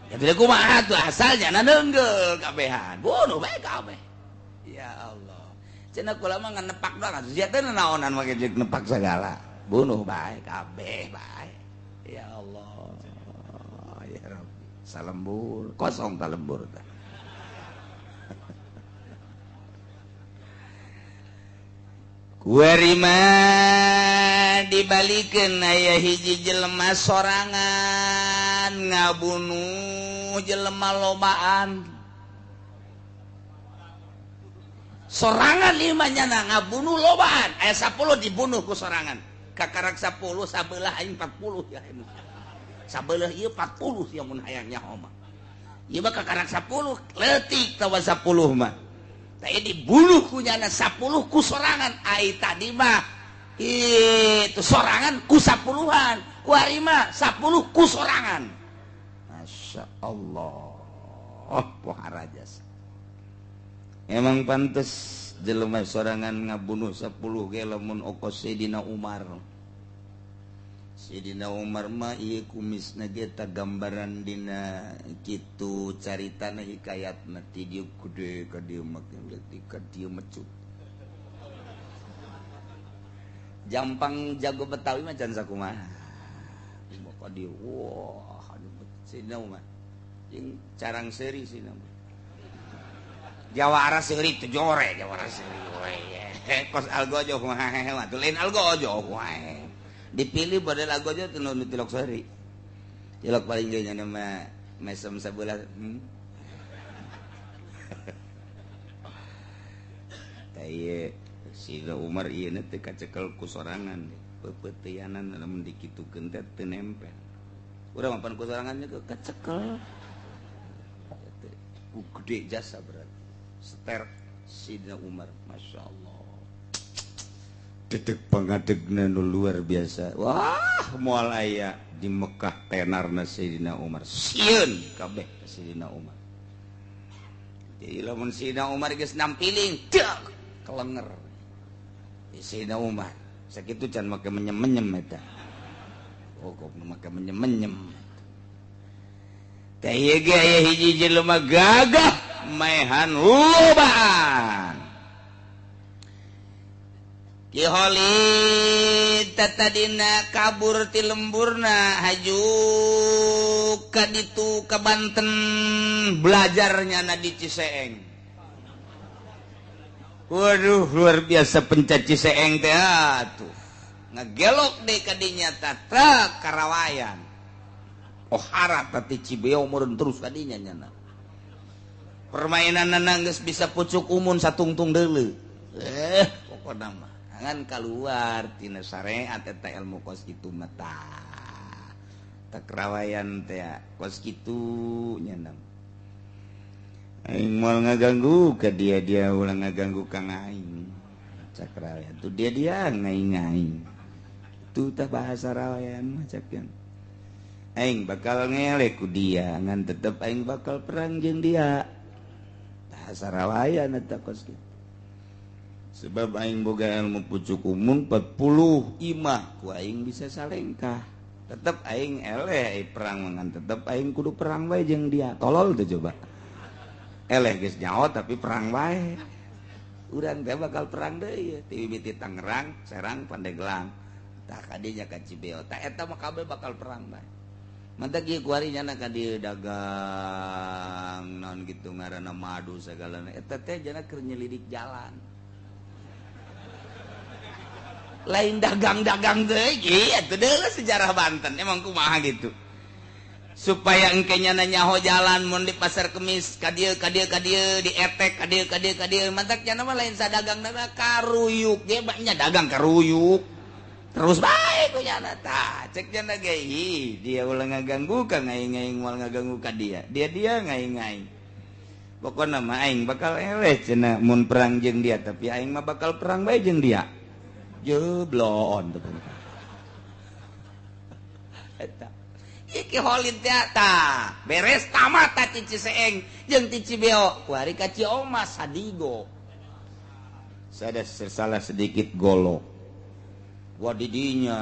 Ya tidak kumaha tuh asalnya na neunggel kabehan. Bunuh bae kabeh. Ya Allah. Cenah kula mah ngan nepak doang atuh sia teh naonan make jeung nepak segala. Bunuh bae kabeh bae. Ya Allah. Ya Rabbi. Salembur kosong ta lembur teh. Kuarima dibalikeun aya hiji jelema sorangan ngabunuh jelema lobaan. Sorangan limanya ngabunuh lobaan. Aya 10 dibunuh ku sorangan. Kakarak 10 sabelah aing 40 ya. Sabelah ieu 40 sia mun hayang nyaho mah. Ieu mah kakarak 10 leutik tawa 10 mah. Tadi dibunuh ku nyana 10 ku sorangan. Ai tadi mah itu sorangan ku 10-an, ku ari mah 10 ku sorangan. Masya Allah, pohara jasa. Emang pantes jelema sorangan ngabunuh 10 ge lamun okos Sayyidina Umar. Sayyidina Umar mah ieu kumisna ge ta gambaran dina kitu caritana hikayatna ti dieu gede ka dieu makin leutik ka dieu mecut. Jampang jago Betawi mah can sakumaha. Ka dieu wah Sayyidina Umar jeung carang seuri Sayyidina Umar. Jawara seuri teu jore jawara seuri we. Kos algojo mah atuh lain algojo wae. Dipilih model algojo teu nu tilok seuri. Tilok paling ge nya mah mesem sabelah. Tah ieu Sayyidina Umar ieu teh kacekel ku sorangan peupeutianan lamun dikitukeun teh teu nempel. Urang mah pan ku sorangan ge kacekel. Ku gede jasa berarti. Seter Sayyidina Umar, Masya Allah. Dedek pangadegna nu luar biasa. Wah, moal aya di Mekah tenarna Sayyidina Umar. Sieun kabeh Sayyidina Umar. Jadi lamun Sayyidina Umar geus nampiling, dek kelenger. Sayyidina Umar sakitu can make menyem-menyem eta. Oh, kok make menyem-menyem. Teh ieu ge aya hiji jelema gagah maehan lobaan. Ki Khalid tatadina kabur ti lemburna haju ka ditu ka Banten belajarnya na di Ciseeng. Waduh, luar biasa pencet Ciseeng teh atuh. Ngegelok deui ka dinya tata Karawayan. Ohara tati Cibeo meureun terus ka dinya nyana. Permainan geus bisa pucuk umun satungtung deuleu. Pokona mah ngan kaluar tina syariat eta ilmu kos kitu mah tah. Takrawayan teh kos kitu nya. Aing moal ngaganggu ka dia, dia ulah ngaganggu ka aing. Cakrawayan tuh dia dia ngaing-ngaing. Tuh tah bahasa rawayan mah cak. Aing bakal ngeleh ku dia, ngan tetep aing bakal perang jeung dia. Bahasa rawayan eta kos kitu. Sebab aing boga ilmu pucuk umun 40 imah ku aing bisa salengkah. Tetep aing eleh perang ngan tetep aing kudu perang bae jeung dia. Tolol teh coba. Eleh geus nyaho tapi perang bae. Urang teh bakal perang deui ti mimiti Tangerang, Serang, Pandeglang. Tah ka dinya ka Cibeo. Tah eta mah kabeh bakal perang bae. Mantak ieu kuari nyana ka dieu dagang naon kitu ngaranna madu sagalana. Eta teh jana keur nyelidik jalan. Lain dagang-dagang teh ieu teh sejarah Banten emang kumaha gitu. Supaya engke nyana nyaho jalan mun di pasar Kemis ka dieu ka dieu ka dieu di etek ka dieu ka dieu ka dieu mantak nyana mah lain sadagang dagang karuyuk ge nya dagang karuyuk terus bae ku nyana tah cek nyana ge dia ulah ngaganggu ka ngaing-ngaing moal ngaganggu ka dia dia dia ngaing-ngaing pokona mah aing bakal eleh cenah mun perang jeung dia tapi aing mah bakal perang bae jeung dia jeblon teh eta iki Khalid teh tah beres tamat ta ti Ciseeng jeung ti Cibeo kuari ka Ciomas sadigo sada salah sedikit golok wah didinya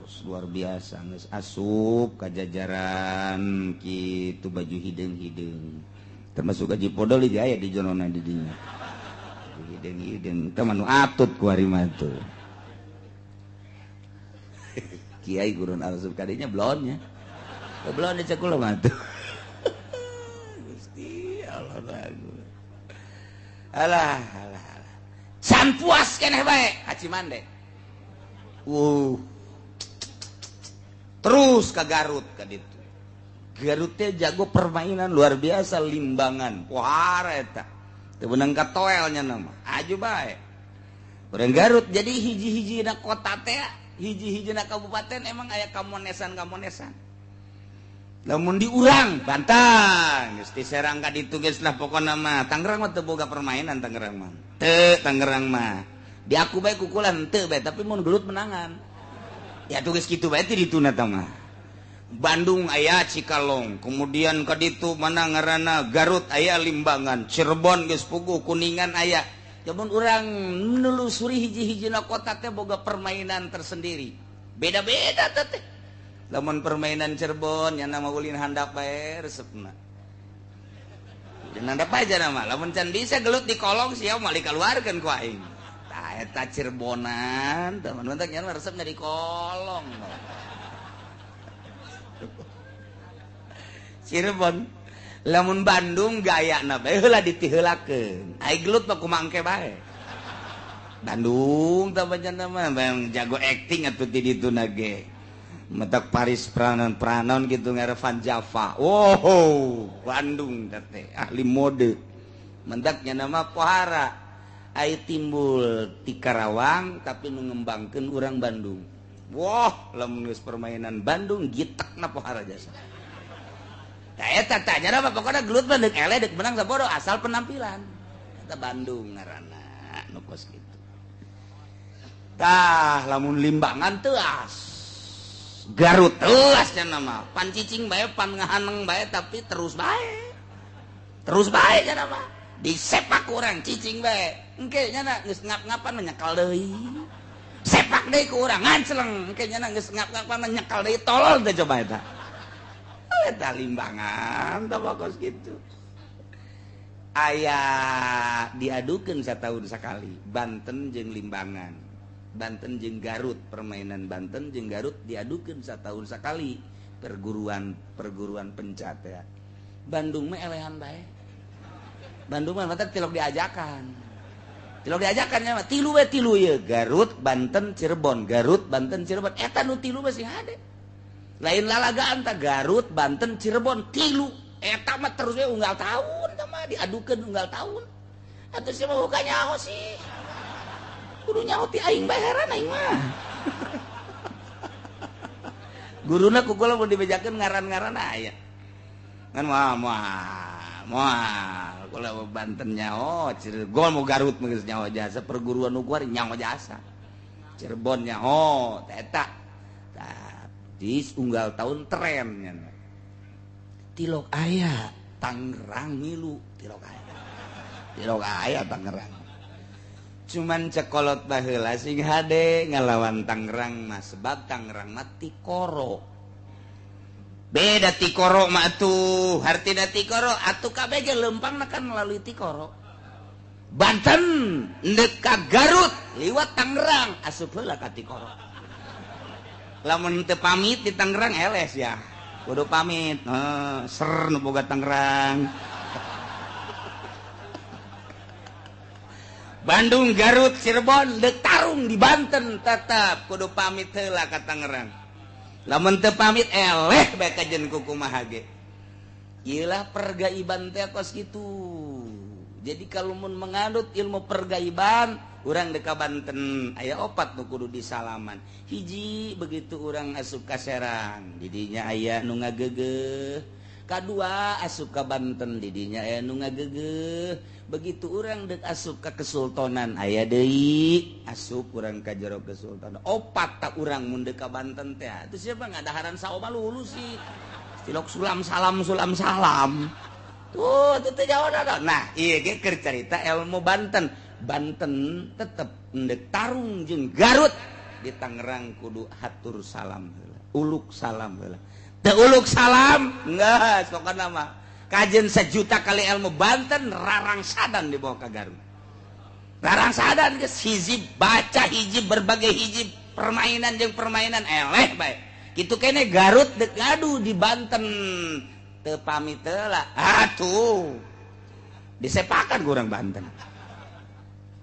Luar biasa geus asup ka jajaran kitu baju hideung-hideung. Termasuk gaji podol di aya di jonona di dinya. Hideung-hideung teh mah nu atut ku ari mah tuh. Kiai gurun asup kadinya blonnya. Blon di cekul mah tuh. Gusti Allah bagus. Alah alah alah. Can puas keneh bae ka Cimande. Terus ke Garut ka ditu. Garut teh jago permainan luar biasa limbangan. Pohara eta. Teu beunang ka toelnya nama. Aju bae. Urang Garut jadi hiji-hijina kota teh, hiji-hijina kabupaten emang aya kamonesan-kamonesan. Lamun diurang Banten, geus ti Serang ka ditu geus lah pokona mah. Tangerang mah teu boga permainan Tangerang mah. Teu Tangerang mah. Di aku bae kukulan teu bae tapi mun gelut menangan. Ya tugas kitu bae ti dituna tah mah. Bandung aya Cikalong, kemudian ka ditu mana ngaranna Garut aya Limbangan, Cirebon geus puguh, Kuningan aya. Lamun urang nelusuri hiji-hijina kota teh boga permainan tersendiri. Beda-beda teh. Lamun permainan Cirebon nya nama ulin handap bae resepna. Ulin handap aja nama. Lamun can bisa gelut di kolong sia moal dikaluarkeun ku aing. Tah eta Cirebonan, teman-teman nya resepna di kolong. Cirebon lamun Bandung gayana bae heula ditiheulakeun. Ai gelut mah kumaha engke bae. Bandung tah bacana mah jago acting atuh ti ditu na ge. Metak Paris pranon-pranon gitu ngarevan Java. Wow, Bandung teh ahli mode. Mentaknya nama pohara. Ai timbul ti Karawang tapi nu ngembangkeun urang Bandung. Wah, lamun geus permainan Bandung gitekna pohara jasa. Tah eta tah nya mah pokona gelut mah deuk eleh deuk menang sabodo asal penampilan. Eta Bandung ngaranna nu kos kitu. Tah lamun Limbangan teuas. Garut telasnya nama pan cicing bae pan ngahaneng bae tapi terus bae. Terus bae nya nama disepak urang cicing bae. Engke nya na geus ngap-ngapan mah nyekel deui. Sepak deui ku urang nganceleng engke nya na geus ngap-ngapan mah nyekel deui tolol teh coba eta. Eta Limbangan tah kos kitu. Aya diadukeun sataun sakali Banten jeung Limbangan. Banten jeung Garut, permainan Banten jeung Garut diadukeun sataun sakali perguruan pencat ya. Bandung mah elehan bae. Bandung mah mata tilok diajakan. Tilok diajakan nya mah tilu we tilu ye Garut, Banten, Cirebon, Garut, Banten, Cirebon. Eta nu tilu mah sing hade. Lain lalagaan tah Garut, Banten, Cirebon tilu. Eta mah terus we unggal tahun tah mah diadukeun unggal tahun. Atuh sia mah buka nyaho sih. Kudu nyaho ti aing bae heran aing mah. Guruna ku kula mun dibejakeun ngaran-ngaran aya. Ngan moal moal kula Banten nyaho, Cirebon mau Garut mah geus nyaho jasa perguruan nu kuari nyaho jasa. Cirebon nyaho teh eta. Tah dis unggal tahun tren nya. Tilok aya Tangerang ngilu, tilok aya. Tilok aya Tangerang. Cuman cekolot baheula sing hade ngalawan Tangerang mah sebab Tangerang mah tikoro. Beda tikoro mah atuh, hartina tikoro atuh kabeh ge leumpangna kan melalui tikoro. Banten ndek ka Garut liwat Tangerang asup heula ka tikoro. Lamun teu pamit di Tangerang eles ya. Kudu pamit, ser nu boga Tangerang. Bandung, Garut, Cirebon deuk tarung di Banten tetap kudu pamit heula ka Tangerang. Lamun teu pamit eleh bae kajen ku kumaha ge. Ieu lah pergaiban teh kos kitu. Jadi kalau mun menganut ilmu pergaiban, urang deuk ka Banten aya opat nu kudu disalaman. Hiji begitu urang asup ka Serang, didinya aya nu ngageugeuh. Kadua asup ka Banten didinya aya nu ngageugeuh. Begitu urang deuk asup ka Kesultanan aya deui asup urang ka jero Kesultanan. Opat tak urang mun deuk ka Banten teh. Atuh siapa ngadaharan saoma lulus sih. Tilok sulam salam sulam salam. Tuh teu teh jauh dah. Nah, ieu ge keur carita ilmu Banten. Banten tetep ndek tarung jeung Garut. Di Tangerang kudu hatur salam heula, uluk salam heula. Teu uluk salam geus pokona mah kajen sejuta kali ilmu Banten rarangsadan dibawa ka Garut. Rarangsadan geus hizib baca hizib berbagai hizib permainan jeung permainan eleh bae. Kitu kene Garut deuk ngadu di Banten teu pamit heula. Atuh disepakan ku urang Banten.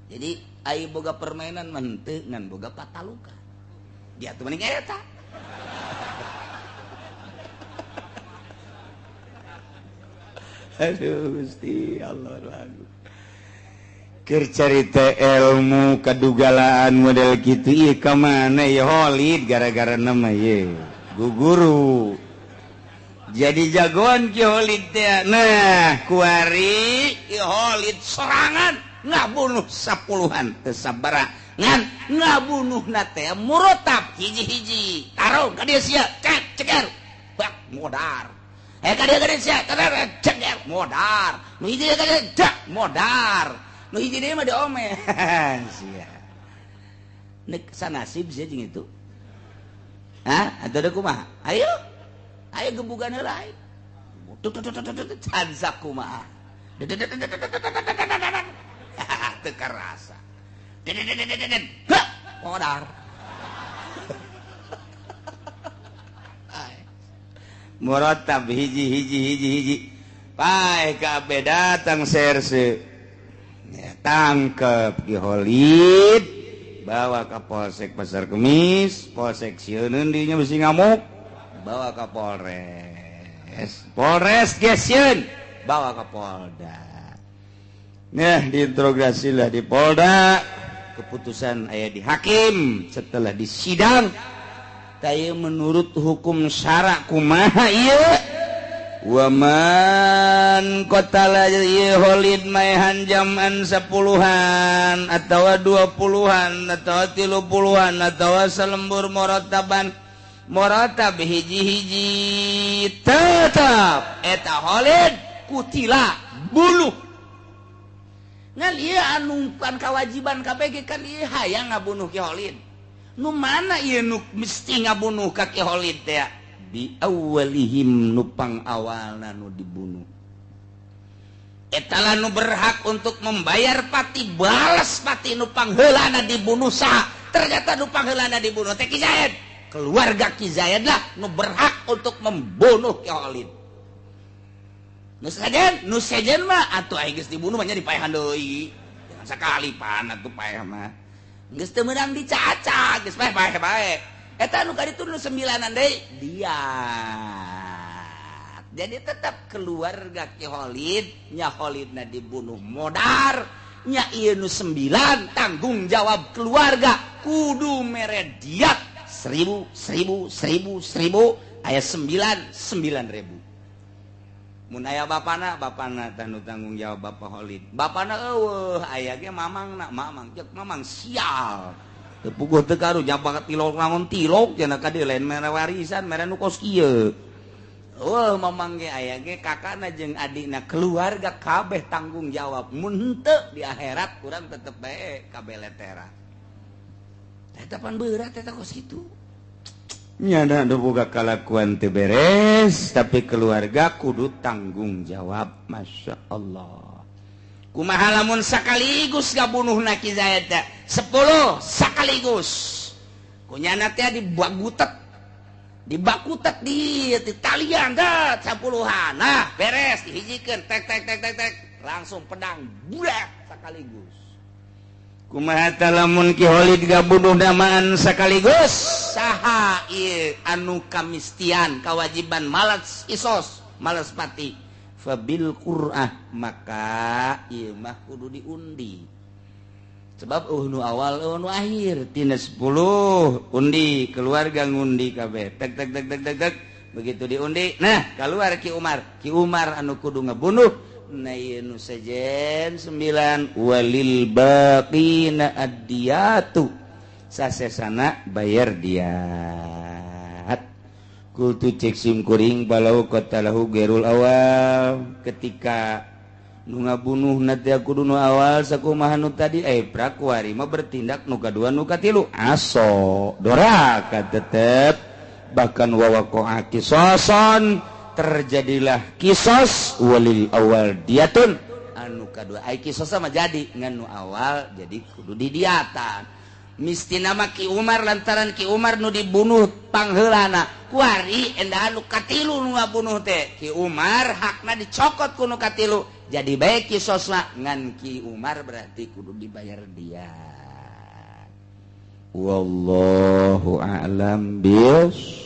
Jadi ai boga permainan mah henteu ngan boga pataluka. Dia tuh mending eta. Aduh Gusti Allah lagu. Keur carita ilmu kadugalaan model kitu ieu ka mana ieu Holid gara-gara nama ieu guguru. Jadi jagoan Ki Holid teh. Nah, kuari Ki Holid sorangan ngabunuh 10-an teu sabaraha ngan ngabunuhna teh murotab hiji-hiji. Tarung ka dieu sia, cek ceker. Bak modar. Ka dieu ka dieu sia, ceker modar. Nu hiji ka dieu dak modar. Nu hiji deui mah diome. Sia. Nek sanasib sia jeung itu. Hah? Atuh da kumaha? Ayo. Ayo gebugan heula aing. Tut tut tut tut cansak kumaha. Teu karasa. Modar. Muratab hiji hiji hiji hiji. Pae kabeh datang serse. Tangkep Ki Holid, bawa ke Polsek Pasar Kemis, Polsek sieun dinya bisi ngamuk, bawa ke Polres. Polres ge sieun, bawa ke Polda. Nah, diinterogasilah di Polda, keputusan aya di hakim setelah disidang. Tah menurut hukum syara kumaha ieu? Waman qatala ieu Holid maehan jaman 10-an atawa 20-an atawa 30-an atawa salembur murataban muratab hiji-hiji tetap eta Holid kutila bunuh. Ngan ieu anu kan kewajiban KPG kan ieu hayang ngabunuh Ki Holid. Nu mana ieu nu mesti ngabunuh ka Ki Holid teh? Bi awalihim nupang awalna nu dibunuh. Eta lah nu berhak untuk membayar pati, balas pati nupang heulana dibunuh saha. Ternyata nupang heulana dibunuh teh Ki Zaid. Keluarga Ki Zaid lah nu berhak untuk membunuh Ki Holid. Nu sejen mah atuh aing geus dibunuh mah nya dipaehan deui. Jangan sakali pan atuh paeh mah. Geus teu meunang dicaca, geus paeh bae. Eta nu kaditu nu 9-an deui dia. Jadi tetap keluarga Ki Holid, nya Holidna dibunuh modar, nya ieu nu 9 tanggung jawab keluarga kudu mere diat 1000 1000 1000 1000 aya 9 9000. Mun aya bapana, bapana tanu tanggung jawab Bapak Holid. Bapana eueuh aya ge mamangna, mamang ceuk mamang sial. Teu puguh teu karu jaba tilok naon tilok cenah ka dieu lain mere warisan mere nu kos kieu. Eueuh mamang ge aya ge kakana jeung adikna keluarga kabeh tanggung jawab. Mun henteu di akhirat urang tetep bae kabeh letera. Eta pan berat eta kos kitu. Nyana nu boga kalakuan teu beres tapi keluarga kudu tanggung jawab. Masya Allah. Kumaha lamun sakaligus ngabunuhna Ki Zaid teh 10 sakaligus. Kunyana teh dibagutet. Dibakutet di talian teh 10-an. Nah, beres dihijikeun tek tek tek tek tek langsung pedang budak sakaligus. Kumaha tah lamun Ki Holid ngabunuh namaan sekaligus? Saha ieu anu kamistian kewajiban malas isos, malas pati. Fabil qur'ah maka ieu mah kudu diundi. Sebab nu awal nu akhir tina 10 undi keluarga ngundi kabeh. Tek tek tek tek tek tek begitu diundi nah keluar Ki Umar. Ki Umar anu kudu ngabunuh nah ieu nu sejen 9 walil baqina addiyatu sasesana bayar diat. Kultu cek sim kuring balau qatalahu gerul awal ketika Nu ngabunuh nanti kudu nu awal sakumaha nu tadi. Eh, prakuari mah bertindak nu kadua, nu katilu, aso doraka tetep. Bahkan wawaqa'a kisoson, terjadilah kisos, walil awal diatun. Anu kadua ai kisos sama jadi, ngan nu awal jadi kudu didiatan. Misti nama Ki Umar, lantaran Ki Umar nu dibunuh pangheulana. Kuari enda anu katilu nu ngabunuh teh Ki Umar, hakna dicokot ku nu katilu, jadi baik kisosna, ngan Ki Umar berarti kudu dibayar dia. Wallahu a'lam bis.